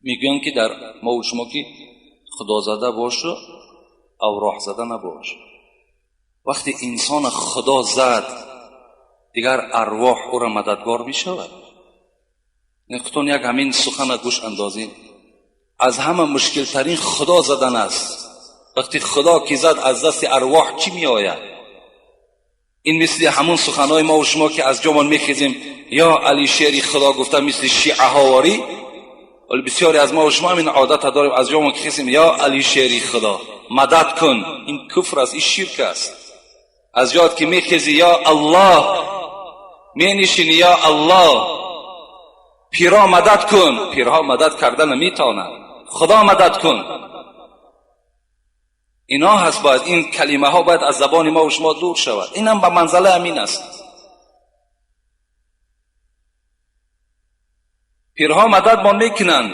Мегӯянд, ки дар мо шумо ки худозада бошу, авроҳзада набош. Вақте инсон худо зад, дигар арвоҳ ӯро мададгор мешавад. Худтон як ҳамин сухана гӯш андозед. Аз ҳама мушкилтарин худо задан аст. Вақте худо ки зад, аз дасти арвоҳ чӣ меояд? Ин мисли ҳамон суханҳои мо шумо ки аз ҷомон мехезем, ё али шери худо гуфта, мисли шиаҳаворӣ. ولی بسیاری از ما و شما این عادت داریم، از جامون که خیزیم یا علی شیری خدا مدد کن. این کفر است، این شرک است. از یاد که میخیزی یا الله، می نشینی یا الله، پیرا مدد کن. پیرها مدد کردن نمیتونن، خدا مدد کن. اینا هست. باید این کلمه ها باید از زبان ما و شما دور شود. اینم به منزله امین است. پیرها مدد ما میکنند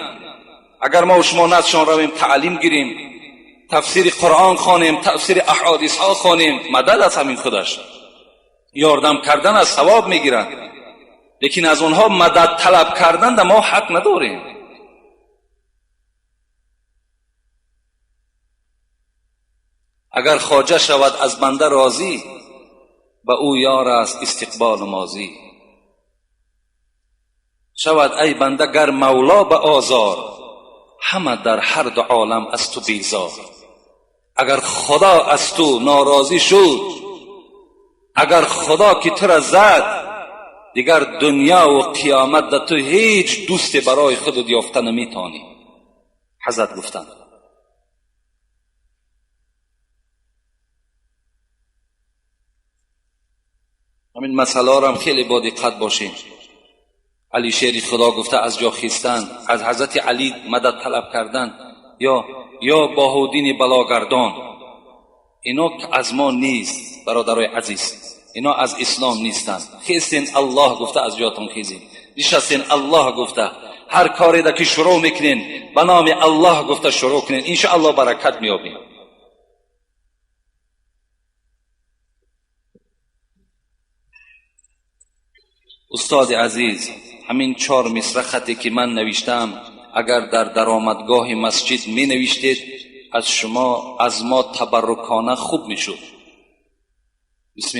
اگر ما و شما نزدشان رویم، تعلیم گیریم، تفسیر قرآن خوانیم، تفسیر احادیث ها خوانیم. مدد از همین خودش یاردم کردن از ثواب میگیرند، لیکن از اونها مدد طلب کردن در ما حق نداریم. اگر خواجه شود از بنده راضی، به او یار است استقبال ماضی. شود ای بنده گر مولا به آزار، همه در هر دو عالم از تو بیزار. اگر خدا از تو ناراضی شد، اگر خدا که تو را زد، دیگر دنیا و قیامت در تو هیچ دوست برای خودت یافته نمیتانی. حضرت گفتند همین مسئله را هم خیلی با دقت باشیم. علی شیری خدا گفته از جا خیستن، از حضرت علی مدد طلب کردن، یا باهودین بلاگردان، اینا از ما نیست برادرای عزیز، اینا از اسلام نیستند. خیستین الله گفته از جاتون خیزین، نشستین الله گفته، هر کاری را که شروع میکنین به نام الله گفته شروع کنین، انشاءالله برکت میابین. استاد عزیز، همین 4 مصرع خطی که من نوشتم اگر در درآمدگاه مسجد می نوشتید، از شما از ما تبرکانه خوب می شد. بسم